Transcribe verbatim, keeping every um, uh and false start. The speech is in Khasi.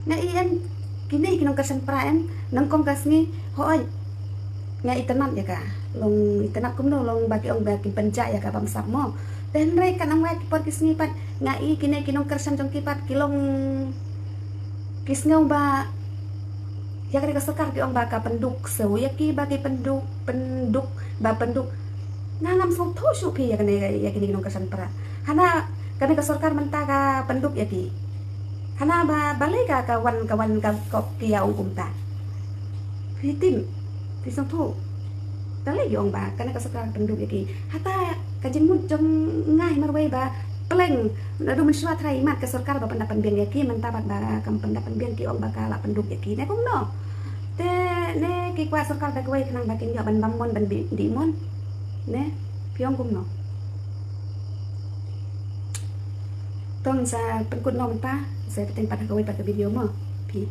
Nga i em, kine ki nongkyrshan pra em, nangkong ka sngi, hooid. Nga itynnad ïa ka. Long itynnad kumno long ba ki ong ba kin pynjah ïa ka bamsap mo. Te hynrei ka nang wai ki por ki sngi pat, nga i kine ki nongkyrshan jong ki pat, ki long ki sngew ba ïa kane ka sorkar ki ong ba ka pynduk, so ïa ki ba ki pynduk, pynduk, ba pynduk. Nga ngam sngewthuh shuh phi ïa kane, ïa kine ki nongkyrshan pra. Hana kane ka sorkar mynta ka pynduk ïa ki. Hana ba balei ka, ka wan, ka wan ka kop ki ïa ong kumta. Phi tim, phi sngewthuh. Balei ki ong ba kane ka sorkar pynduk ïa ki. Hata ka jingmut jong nga hi marwei ba pleng naduh mynshuwa trai imat ka sorkar ba pyndap pynbiang ïa ki, mynta pat ba kam pyndap pynbiang ki ong ba ka la pynduk ïa ki. Ne kumno? Te ne ki kwah sorkar da kawei khnang ba kin ïoh ban bam mon ban dih mon. Ne phi ong kumno? Tong sa pynkut noh mynta, sa pateng pat ha kawei pat ka video mo. Phi